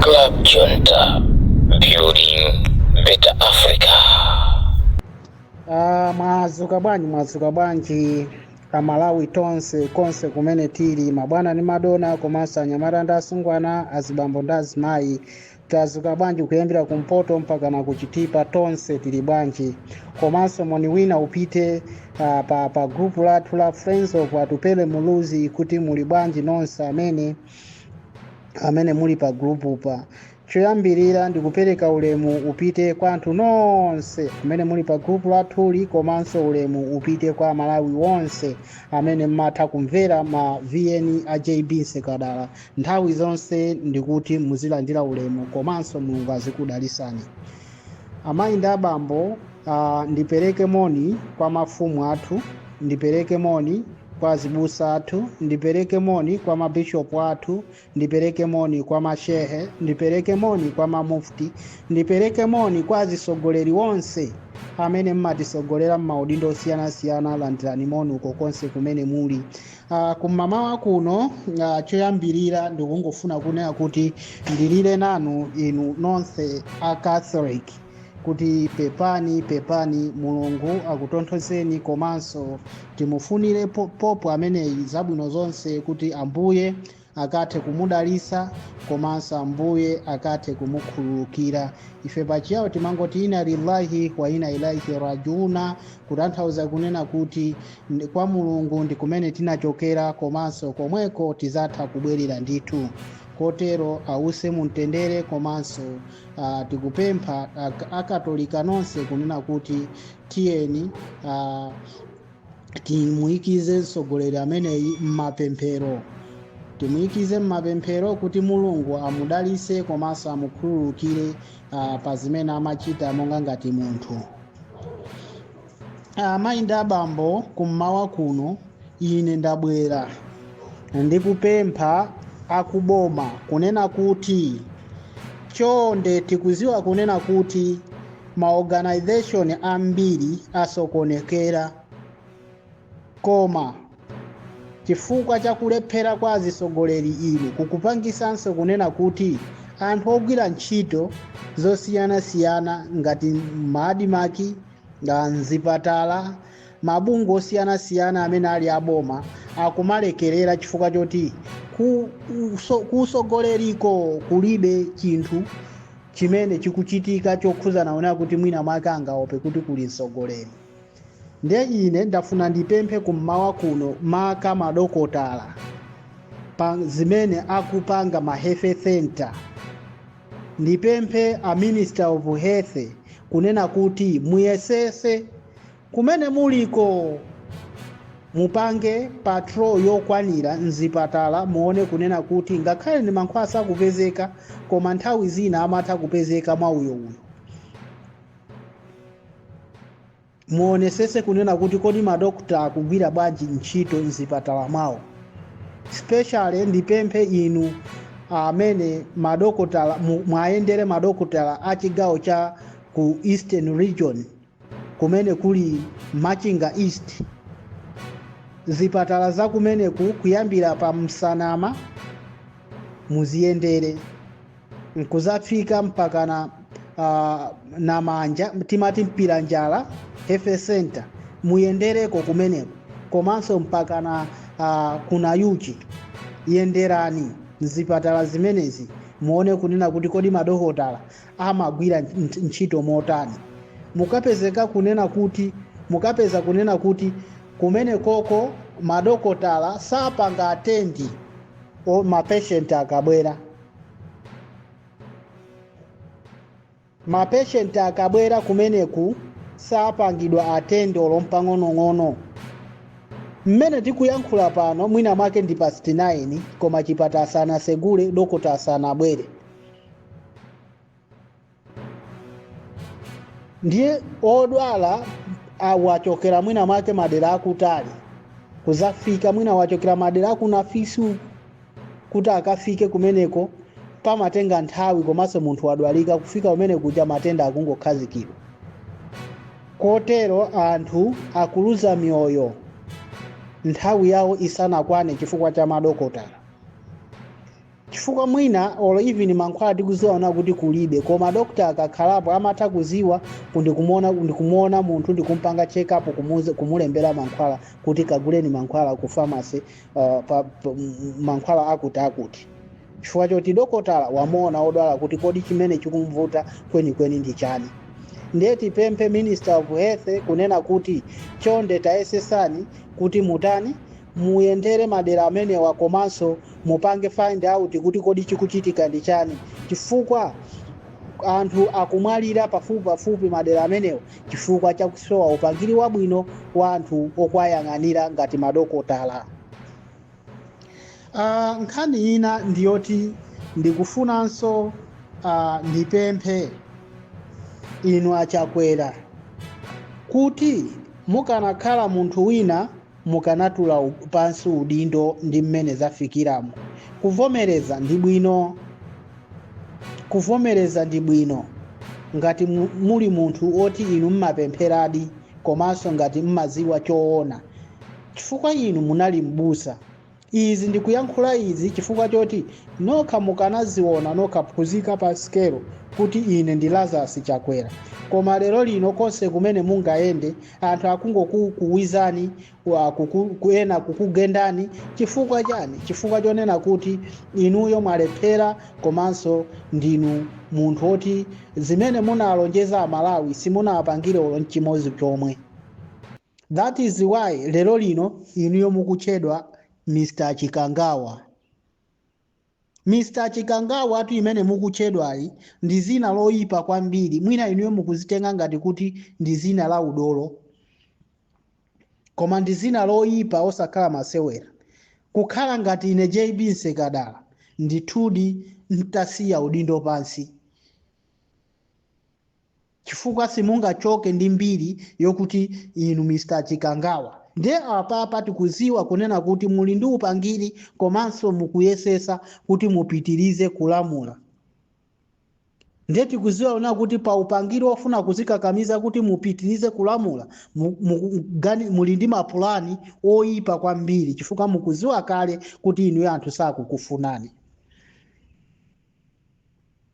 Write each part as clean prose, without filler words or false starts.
Club Junta, building better Africa. Mwazuka bwanji, mwazuka bwanji Amalawi tonse konse kumene tili, mabwana ndi madona, komanso anyamata ndi asungwana, azibambo ndi azimayi. Tazuka bwanji kuyambira kumpoto mpaka na kuchitipa, tonse tili bwanji? Komanso moni wina upite pa group lathu la Friends of Atupele Muluzi, kuti muli bwanji nonse amene muli pa group pa. Choyambirira, ndikupereka ulemu upite kwa anthu nonse amene muli pa group lathuli, komanso ulemu upite kwa Malawi wonse amene mmatha kumvera ma VN a JB Nsekadala nthawi zonse. Ndikuti muzilandira ulemu komanso Mulungu azikudalisani. Amayi ndi abambo, ndipereke moni kwa mafumu athu, ndipereke moni kwa azibusa athu, ndipereke moni kwa mabishopu athu, ndipereke moni kwa mashehe, ndipereke moni kwa mamufti, ndipereke moni kwa azisogoleri onse amene mmatisogolera m'maudindo osiyanasiyana. Landirani moni uko konse kumene muli. Kum'mamawa kuno, choyambirira ndikungofuna kunena kuti ndilire nanu inu nonse a Catholic kuti pepani, pepani, Mulungu akutonthozeni, komanso timufunire pope ameneyi zabwino zonse, kuti Ambuye akathe kumudalisa komanso Ambuye akathe kumukhululukira. Ife pachiyawo timangoti inna lillahi wa inna ilaihi rajiuna, kutanthauza kunena kuti kwa Mulungu ndi kumene tinachokera komanso komweko tizatha kubwerera ndithu. Kotero ause mumtendere. Komanso tikupempha Akatolika nonse kunena kuti tiyeni timuyikize mtsogoleri ameneyi mmapemphero, timuyikize mmapemphero kuti Mulungu amudalise komanso amukhululukire pa zimene amachita monga ngati munthu. Amayi ndi abambo, kummawa kuno ine ndabwera ndikupempha akuboma kunena kuti chonde, tikuziwa kunena kuti maorganization ambiri asokonekera, koma chifukwa chakulephera kwa azisogoleri inu kukupangisanso kunena kuti anthu ogwira ntchito zosiyanasiyana ngati ma ADMARC, mzipatala, mabungwe osiyanasiyana amene ali aboma akumalekerera chifukwa choti kusogoleriko kulibe chinthu chimene chikuchitika chokhuzana kunena kuti mwina mwake angaope kuti kuli mtsogoleri. Ndiye ine ndafuna ndipemphe kummawa kuno, maka madokotala, pa zimene akupanga ma health center. Ndipemphe a Minister of Health kunena kuti muyesese kumene muliko, mupange patrol yokwanira mzipatala, muone kunena kuti ngakhale ndi mankhwala sakupezeka, koma nthawi zina amatha kupezeka mwa uyouyo. Muonesese kunena kuti kodi madokta akugwira bwanji ntchito mzipatala mwawo. Specially ndipemphe inu amene madokotala, mwayendere madokotala a chigawo cha ku Eastern Region kumene kuli Machinga East, zipatala za kumeneku kuyambira pa Msanama muziyendere nkuzafika mpaka na Namanja, timati Mpiranjala Health Center, muyendereko kumeneko, komanso mpaka na kunayuchi. Yenderani mzipatala zimenezi, muone kunena kuti kodi madokotala amagwira ntchito motani. Mukapeza kunena kuti kumene koko madokotala sapanga attend o mapatient akabwera, mapatient akabwera kumeneku sapangidwa attend olo mpang'onong'ono. Mmene tikuyankhula pano, mwina mwake ndi past 9, koma chipatala sanasegule, dokota sanabwere. Ndiye odwala wachokera mwina mwake madera akutali kuzafika, mwina wachokera madera akunafisi kuti akafike kumeneko pamatenga nthawi, komanso munthu wadwalika, kufika kumene kuja matenda akungokhazikidwa. Kotero anthu akuluza miyoyo nthawi yawo isanakwane chifukwa cha madokotala. Chifukwa mwina olo even mankhwala tikuziwaona kuti kulibe, koma dokta akakhalapo amatha kuziwa ndikumuona munthu ndikumpanga check up, kumulembera mankhwala kuti kaguleni mankhwala ku pharmacy, pa mankhwala akuti akuti, chifukwa choti dokotala wamuona odwala kuti kodi chimene chikumvuta kwenikweni ndi chani. Ndiye tipemphe Minister of Health kunena kuti chonde tayesesani kuti mutani, muyendere madera amenewa, komanso mupange find out kuti kodi chikuchitika ndi chani, chifukwa anthu akumwalira pafupi pafupi madera amenewa chifukwa chakusowa upangiri wabwino wa anthu okwayang'anira ngati madokotala. Nkhani ina ndiyoti ndikufunanso ndipemphe inu Achakwera kuti mukanakhala munthu wina mukanatula pansi udindo ndi mmene zafikiramo. Kuvomereza ndi bwino, kuvomereza ndi bwino ngati muli munthu oti inu mmapempheradi, komanso ngati mmaziwa choona, chifukwa inu munali mbusa. Izi ndikuyankhula izi chifukwa choti nokha mukanaziona nokha phunzika pa sikelo kuti ine ndi Lazarus Chakwera. Koma lero lino konse kumene mungayende anthu akungokukuwizani, ena kukugendani. Chifukwa chani? Chifukwa chonena kuti inuyo mwalephera, komanso ndinu munthu oti zimene munalonjeza Amalawi simunawapangire olo nchimodzi chomwe. That is why lero lino inuyo mukutchedwa Mr Chikangawa. Mr Chikangawa atu imene mukutchedwayi ndi zina loyipa kwambiri. Mwina inuyo mukuzitenga ngati kuti ndi zina la udolo, koma ndi zina loyipa osakhala masewera. Kukhala ngati ine JB Nsekadala, ndithudi ntasiya udindo pansi, chifukwa simungachoke ndi mbiri yokuti inu Mr Chikangawa. Ndiye apapa tikuziwa kunena kuti muli ndi upangiri komanso mukuyesesa kuti mupitirize kulamula. Ndiye tikuziwa kunena kuti pa upangiri ofuna kuzikakamiza kuti mupitirize kulamula, muli ndi mapulani oyipa kwambiri, chifukwa mukuziwa kale kuti inuyo anthu sakukufunani.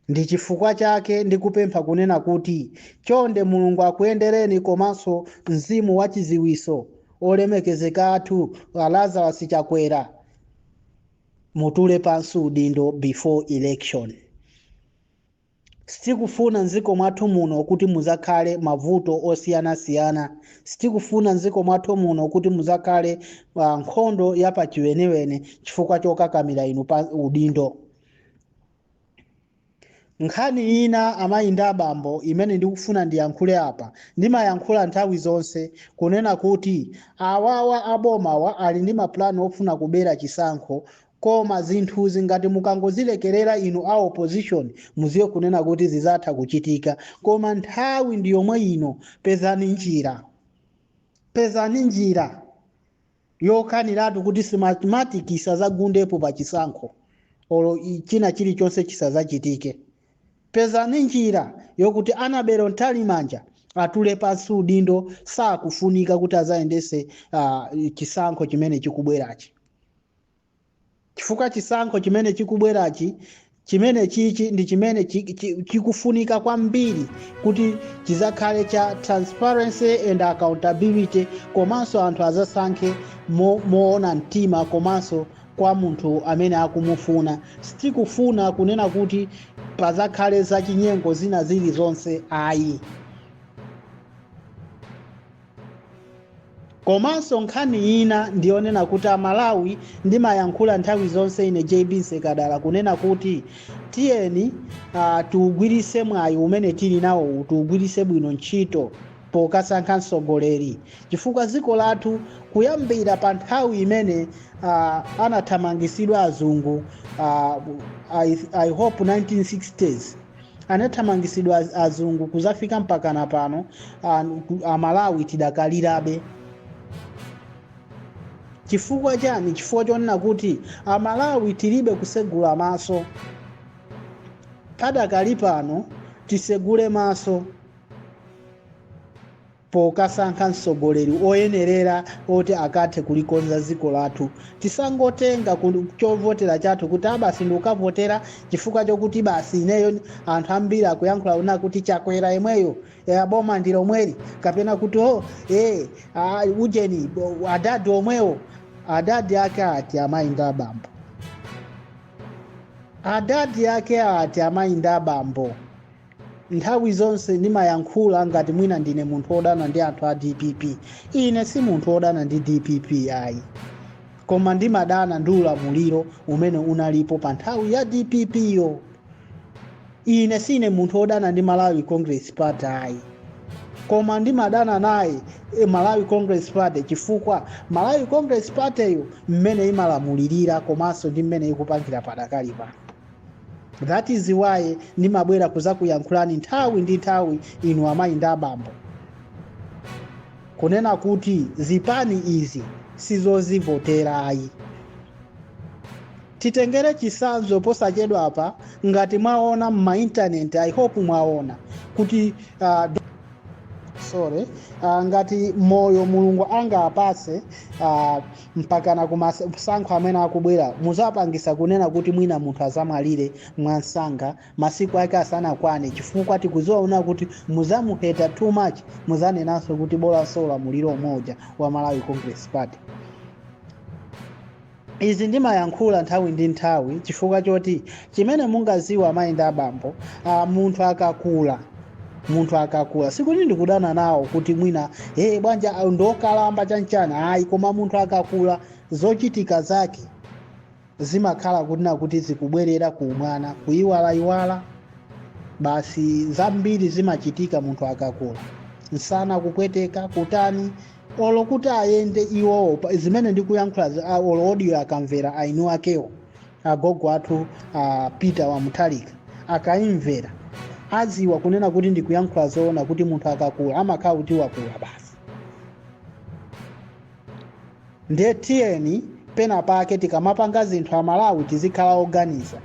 Ndi chifukwa chake ndikupempha kunena kuti chonde Mulungu akuyendereni, komanso mzimu wa chiziwiso olemekezeka athu Lazarus Chakwera, mutule pansi udindo before election. Sitikufuna mdziko mwathu muno kuti muzakhale mavuto osiyanasiyana. Sitikufuna mdziko mwathu muno kuti muzakhale nkhondo yapachiwenewene chifukwa chokakamira inu pa udindo. Nkhani ina, amayi ndi abambo, imene ndikufuna ndiyankhule apa, ndimayankhula nthawi zonse kunena kuti awawa abomawa ali ndi mapulani ofuna kubera chisankho, koma zinthuzi ngati mukangozilekerera inu a opposition, muziwe kunena kuti zizatha kuchitika. Koma nthawi ndi yomwe ino. Pezani njira, pezani njira yokhaniratu kuti Smartmatic isazagundepo pa chisankho olo china chilichonse chisazachitike. Pezani njira yokuti Annabel Mtalimanja atule pansi udindo, sakufunika kuti azayendese chisankho chimene chikubwerachi, chifukwa chisankho chimene chikubwerachi, chimene chichi ndi chimene chikufunika kwambiri kuti chizakhale cha transparency and accountability, komanso anthu azasankhe moona mtima komanso kwa munthu amene akumufuna. Sitikufuna kunena kuti pazakhale zachinyengo zina zilizonse, ayi. Komanso nkhani ina ndiyonena kuti Amalawi, ndimayankhula nthawi zonse ine JB Nsekadala kunena kuti tiyeni tiugwirise mwayi umene tili nawo, tiugwirise bwino ntchito pokasankha mtsogoleri, chifukwa dziko lathu kuyambira pa nthawi imene anathamangisidwa azungu, I hope 1960s anathamangisidwa azungu, kuzafika mpakana pano, Amalawi tidakalirabe. Chifukwa chani? Chifukwa chonena kuti Amalawi tilibe kusegula maso. Padakali pano tisegule maso. Pokasankha mtsogoleri oyenerera oti akathe kulikonza dziko lathu. Tisangotenga chovotera chathu kuti a basi ndikukavotera chifukwa chokuti basi ineyo anthu ambiri akuyankhula una kuti Chakwera yemweyo, boma ndi lomweli, kapena kuti o ujeni, adadi omwewo. Adadi ake ati, amayi ndi abambo? Adadi ake ati, amayi ndi abambo? Nthawi zonse ndimayankhula ngati mwina ndine munthu wodana ndi anthu a DPP. Ine si munthu wodana ndi DPP ayi, koma ndimadana ndi ulamuliro umene unalipo pa nthawi ya DPP yo. Ine sine munthu wodana ndi Malawi Congress Party ayi, koma ndimadana naye Malawi Congress Party chifukwa Malawi Congress Party yo mmene imalamulirira komanso ndi mmene ikupangira padakali pano. That is why ndimabwera kuzakuyankhulani nthawi ndi nthawi, inu amayi ndi abambo, kunena kuti zipani izi sizozivotera ayi. Titengere chisanzo posachedwa apa, ngati mwaona mma internet, I hope mwaona kuti sorry, ngati moyo Mulungu angapase mpakana kumasankho amene akubwera, muzapangisa kunena kuti mwina munthu azamwalire mwansanga masiku ake asanakwane, chifukwa tikuziwaona kuti muzamuheta too much. Muzanenanso kuti bolanso ulamuliro umoja wa Malawi Congress Party. Izi ndimayankhula nthawi ndi nthawi chifukwa choti chimene mungaziwa, amayi ndi abambo, munthu akakula, munthu akakula, sikuti ndikudana nawo kuti mwina hey, bwanja ndokalamba chanchana, ayi, koma munthu akakula zochitika zake zimakhala kuti nakuti zikubwerera ku mwana, kuyiwalayiwala basi. Zambiri zimachitika munthu akakula, msana kupweteka, kutani, olo kuti ayende iwowo zimene ndikuyankhula olo audio akamvera ainu akewo agogo athu Peter Wamuthalika akayimvera aziwa kunena kuti ndikuyankhula zoona, kuti munthu akakula amakhala kuti wakula basi. Ndiye tiyeni pena pake tikamapanga zinthu, Amalawi, tizikhala oganiza.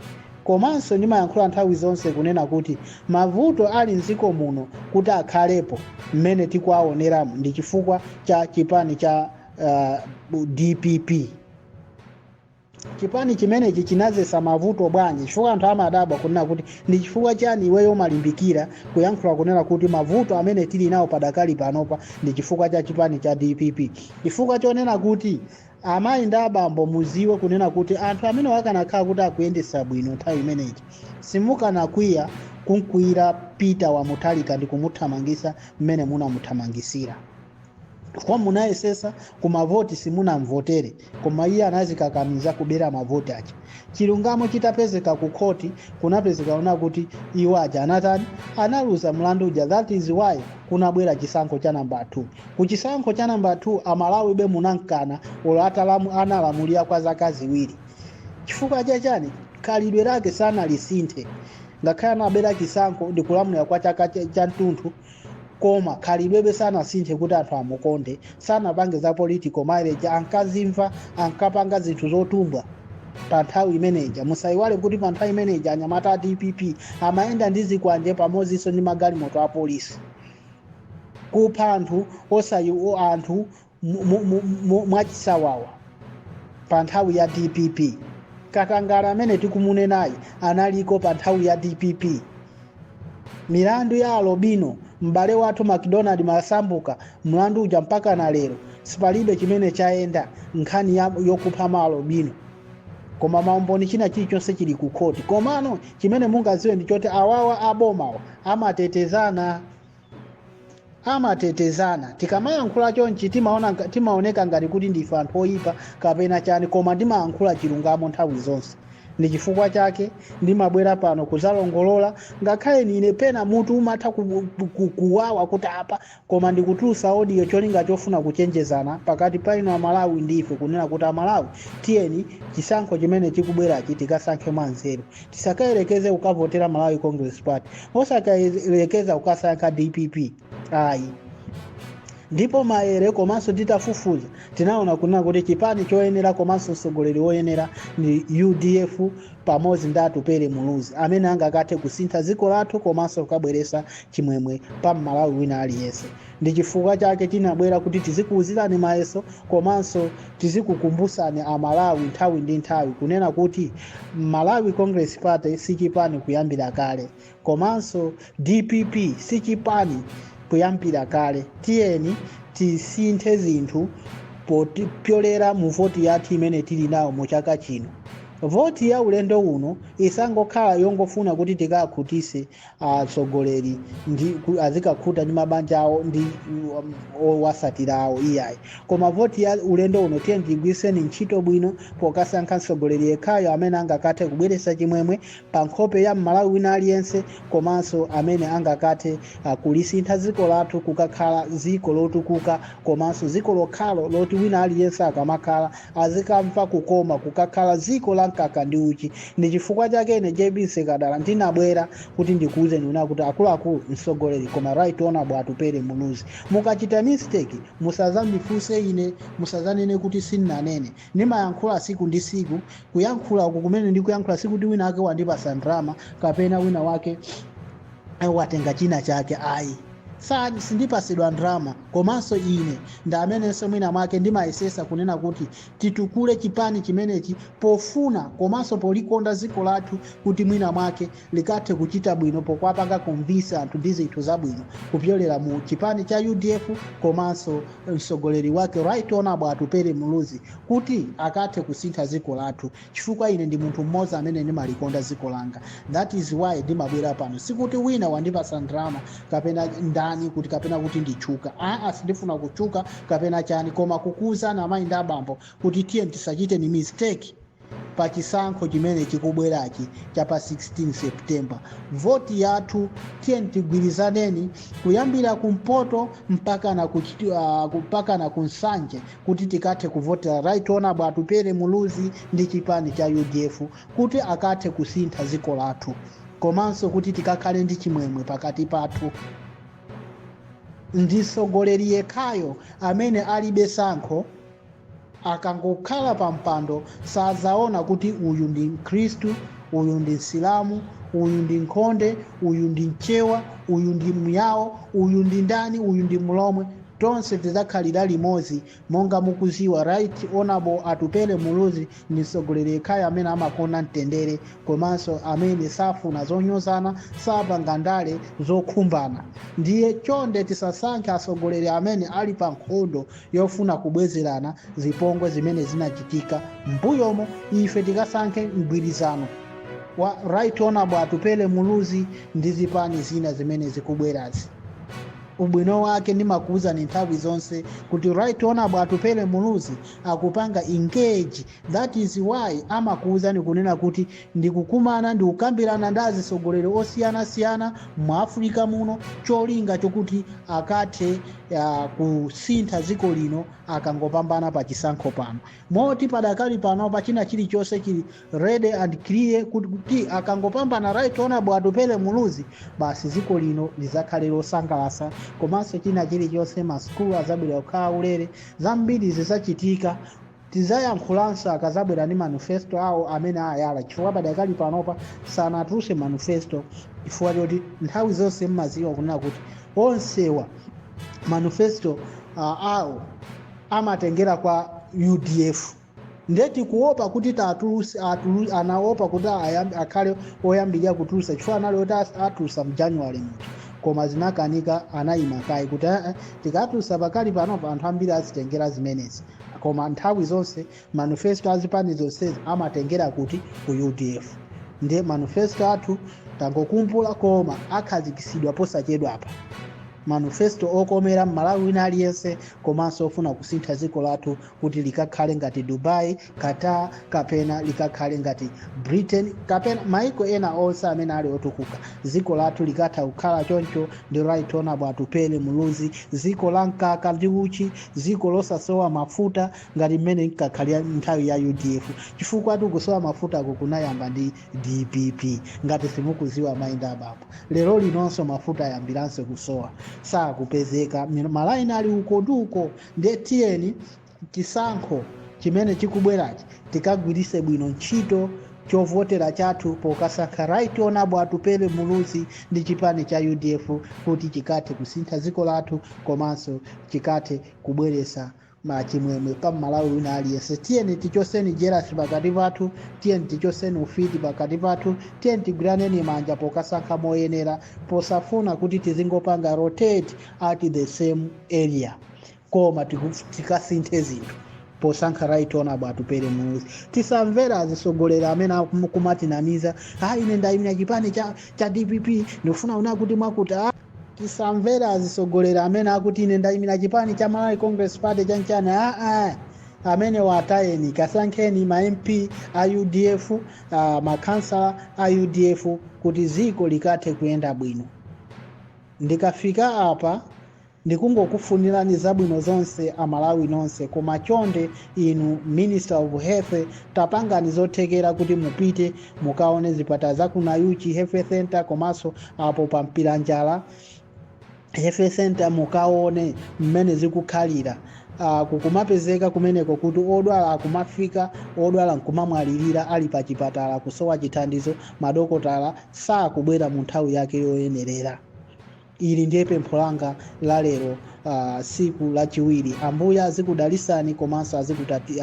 Komanso ndimayankhula nthawi zonse kunena kuti mavuto ali mdziko muno kuti akhalepo mmene tikuwaoneramo ndi chifukwa cha chipani cha DPP. Chipani chimenechi chinazesa mavuto bwanji? Chifukwa anthu amadabwa kunena kuti ndi chifukwa chani iweyo umalimbikira kuyankhula kunena kuti mavuto amene tili nawo padakali panopa ndi chifukwa cha chipani cha DPP. Chifukwa chonena kuti, amayi ndi abambo, muziwe kunena kuti anthu amene wakanakhala kuti akuyendesa bwino nthawi imeneyi, simukanakwiya kunkwira Peter Wamuthalika ndi kumuthamangisa mmene munamuthamangisira. Kwa munayesesa kumavoti, simunamvotere, koma iye anazikakamiza kubera mavoti aja. Chilungamo chitapezeka ku khoti, kunapezeka ona kuti iwo aja anatani? Analuza mlandu uja. That is why kunabwera chisankho cha namba 2. Ku chisankho cha namba 2, Amalawi be munankana olo analamulira kwa zaka 2. Chifukwa chachani? Khalidwe lake sanalisinthe. Ngakhale anabera chisankho ndi kulamulira kwa chaka cha mtunthu, koma khalidwebe sanasinthe kuti anthu amukonde. Sanapange za political mileage, ankazimva, ankapanga zinthu zotumbwa pa nthawi imeneja. Musayiwale kuti pa nthawi imeneja anyamata a DPP amayenda ndi zikwanje pamodzinso ndi magalimoto a polisi, kupha anthu osayi anthu mwachisawawa pa nthawi ya DPP. Katangale amene tikumunenayi analiko pa nthawi ya DPP. Milandu ya alobino, m'bale wathu MacDonald Masambuka, mlandu uja mpaka na lero sipalibe chimene chayenda, nkhani yokupha ma alobino, koma maumboni china chilichonse chili ku khoti. Komano chimene mungaziwe ndi choti awawa abomawa amatetezana, amatetezana. Tikamayankhula chonchi timaona timaoneka ngati kuti ndife anthu oyipa kapena chani, koma ndimayankhula chilungamo nthawi zonse. Ndi chifukwa chake ndimabwera pano kuzalongolola. Ngakhale nine pena mutu umatha kuwawa kuti apa, koma ndikutulusa audio cholinga chofuna kuchenjezana pakati pa inu Amalawi ndi ife, kunena kuti Amalawi, tiyeni chisankho chimene chikubwerachi tikasankhe mwanzeru. Tisakayerekeze kukavotera Malawi Congress Party, osakayerekeza kukasankha DPP ayi. Ndipo maere komanso titafufuza tinaona kunena kuti chipani choyenera komanso mtsogoleri woyenera ndi UDF pamodzi ndi Atupele Muluzi, amene angakathe kusintha dziko lathu komanso kukabweretsa chimwemwe pa Mmalawi wina aliyense. Ndi chifukwa chake tinabwera kuti tizikuwuzirani mayeso komanso tizikukumbusani Amalawi nthawi ndi nthawi kunena kuti Malawi Congress Party sichipani kuyambira kale, komanso DPP sichipani kuyambira kale. Tiyeni tisinthe zinthu popyolera mu voti yathu imene tili nawo mu chaka chino. Voti ya ulendo uno isangokhala yongofuna kuti tikakhutise atsogoleri ndi azikakhuta ndi mabanja awo ndi owasatira awo, iyayi. Koma voti ya ulendo uno tiye tigwiriseni ntchito bwino pokasankha mtsogoleri yekhayo amene angakathe kubweretsa chimwemwe pa nkhope ya Mmalawi wina aliyense, komanso amene angakathe kulisintha dziko lathu kukakhala dziko lotukuka, komanso dziko lokhalo loti wina aliyense akamakhala azikamva kukoma, kukakhala dziko la mkaka ndi uchi. Ndi chifukwa chake ine JB Sekadala ndinabwera kuti ndikuwuzeni una kuti akuluakulu, mtsogoleri koma Right Honorable Atupele Muluzi, mukachita mistake musazandifunse ine, musazanene kuti sindinanene. Ndimayankhula siku ndi siku. Kuyankhula uku kumene ndikuyankhula sikuti wina wake wandipasa ndrama kapena wina wake watenga china chake, ayi. Sindipasidwa ndrama, komanso ine ndi amenenso mwina mwake ndimayesesa kunena kuti titukule chipani chimenechi pofuna komanso polikonda dziko lathu, kuti mwina mwake likathe kuchita bwino pokwapanga convince anthu ndi zinthu zabwino kupyolera mu chipani cha UDF komanso mtsogoleri wake Right Honorable Atupele Muluzi, kuti akathe kusintha dziko lathu, chifukwa ine ndi munthu mmodzi amene ndimalikonda dziko langa. That is why ndimabwera pano. Sikuti wina wandipasa ndrama kapena ndani kuti kapena kuti nditchuka, aa, sindifuna kutchuka kapena chani, koma kukuwuzani amayi ndi abambo kuti tiye tisachite ni mistake pa chisankho chimene chikubwerachi cha pa 16 September. Voti yathu tiye tigwirizaneni kuyambira kumpoto mpaka na kunsanje kuti tikathe kuvotera Right Honorable Atupele Muluzi ndi chipani cha UDF kuti akathe kusintha dziko lathu, komanso kuti tikakhale ndi chimwemwe pakati pathu. Ndi mtsogoleri yekhayo amene alibe sankho. Akangokhala pa mpando sadzaona kuti uyu ndi Mkhristu, uyu ndi Msilamu, uyu ndi Nkhonde, uyu ndi Mchewa, uyu ndi Myawo, uyu ndi ndani, uyu ndi Mlomwe. Tonse tidzakhalira limodzi. Monga mukuziwa, Right Honorable Atupele Muluzi ndi mtsogoleri yekhayo amene amakonda mtendere komanso amene safuna zonyozana, sapanga ndale zokhumbana. Ndiye chonde tisasankhe atsogoleri amene ali pa nkhondo yofuna kubwezerana zipongwe zimene zinachitika mbuyomo. Ife tikasankhe mgwirizano wa Right Honorable Atupele Muluzi ndi zipani zina zimene zikubwerazi. Ubwino wake ndimakuwuzani nthawi zonse kuti Right Honorable Atupele Muluzi akupanga engage. That is why amakuwuzani kunena kuti ndikukumana, ndikukambirana ndi azitsogoleri osiyanasiyana mu Africa muno, cholinga chokuti akathe kusintha dziko lino akangopambana pa chisankho pano. Moti padakali pano pa china chilichonse chili ready and clear kuti akangopambana Right Honorable Atupele Muluzi, basi, dziko lino lizakhale losangalatsa, komanso china chilichonse, masukulu azabwera kukhala ulere, zambiri zizachitika. Tizayankhulanso akazabwera ndi manifesto awo amene ayala, chifukwa padakali panopa sanatuluse manifesto, chifukwa choti nthawi zonse mmaziwa kunena kuti onsewa manifesto awo amatengera kwa UDF. Ndeti kuopa kuti tatuluse anaopa kuti akhale oyambirira kutulusa, chifukwa anali oti atulusa mu January muja, koma zinakanika, anayima kaye kuti tikatulusa pakali panopa anthu ambiri azitengera zimenezi. Koma nthawi zonse manifesto azipani zonsezi amatengera kuti ku UDF. Ndiye manifesto athu tangokumbula, koma akhazikisidwa posachedwapa, manifesto okomera Mmalawi wina aliyense komanso ofuna kusintha dziko lathu kuti likakhale ngati Dubai, Qatar, kapena likakhale ngati Britain, kapena maiko ena onse amene ali otukuka. Dziko lathu likatha kukhala choncho ndi Right Honorable Atupele Muluzi, dziko la mkaka ndi uchi, dziko losasowa mafuta ngati mmene nkakhalira nthawi ya UDF, chifukwa tikusowa mafutako kunayamba ndi DPP. Ngati simukuziwa, mayi ndi abambo, lero linonso mafuta ayambiranso kusowa. Sakupezeka, malaini ali uko ndi uko. Ndiye tiyeni chisankho chimene chikubwerachi tikagwirise bwino ntchito chovotera chathu pokasankha Right Honorable Atupele Muluzi ndi chipani cha UDF kuti chikathe kusintha dziko lathu komanso chikathe kubweresa chimwemwe pa Malawi wina aliyense. Tiyeni tichoseni jealousy pakati pathu, tiyeni tichoseni ufiti pakati pathu, tiyeni tigwiraneni manja pokasankha moyenera, posafuna kuti tizingopanga rotate at the same area, koma tikasinthe zinthu posankha Right Honorable Atupele Muluzi. Tisamvera azisogolera amene akumatinamiza, "Ah, ine ndayimira chipani cha DPP, ndikufuna una kuti mwakuti." Ah, tisamvera azisogolera amene akuti, "Ine ndayimira chipani cha Malawi Congress Party," chanchani. Aa, amene watayeni, kasankheni ma MP a UDF, makhansala a UDF kuti ziko likathe kuyenda bwino. Ndikafika apa, ndikungokufunirani zabwino zonse Amalawi nonse. Koma chonde inu Minister of Health, tapangani zothekera kuti mupite mukaone zipatala za ku Nayuchi Health Center komanso apo pa Mpiranjala Health Center, mukaone mmene zikukhalira. Kukumapezeka kumeneko kuti odwala akumafika, odwala nkumamwalirira ali pa chipatala, kusowa chithandizo, madokotala sakubwera mu nthawi yake yoyenerera. Ili ndiye pempho langa la lero, siku lachiwiri. Ambuye azikudalisani komanso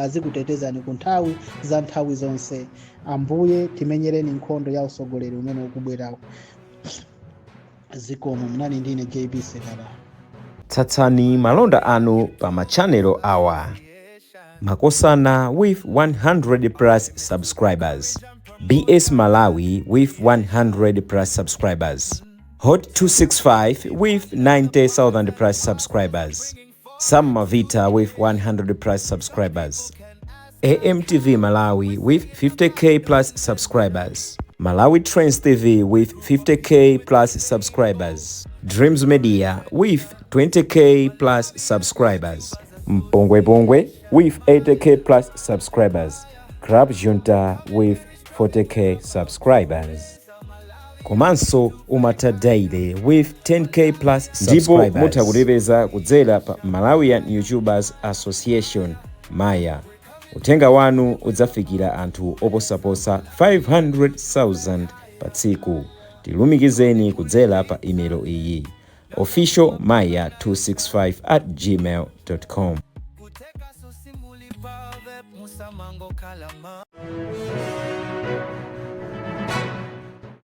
azikutetezani ku nthawi za nthawi zonse. Ambuye timenyereni nkhondo ya usogoleri umene ukubwerawo. Zikomo. Munali ndine JB Sekala. Tsatsani malonda anu pa machanelo awa: Makosana with 100 plus subscribers, BS Malawi with 100 plus subscribers, Hot 265 with 90,000 plus subscribers, Sam Mavita with 100 plus subscribers, AMTV Malawi with 50K plus subscribers, Malawi Trends TV with 50K plus subscribers, Dreams Media with 20K plus subscribers, Mpongwe Pongwe with 80K plus subscribers, Club Junta with 40K subscribers. Komanso Umata Daily with 10K plus. Ndipo mutha kutipeza kudzera pa Malawian YouTubers Association, Maya. Uthenga wanu udzafikira anthu oposaposa 500,000 pa tsiku. Tilumikizeni kudzera pa imelo iyi: officialmaya265@gmail.com. Kuteka susimuli pave musamango kalama.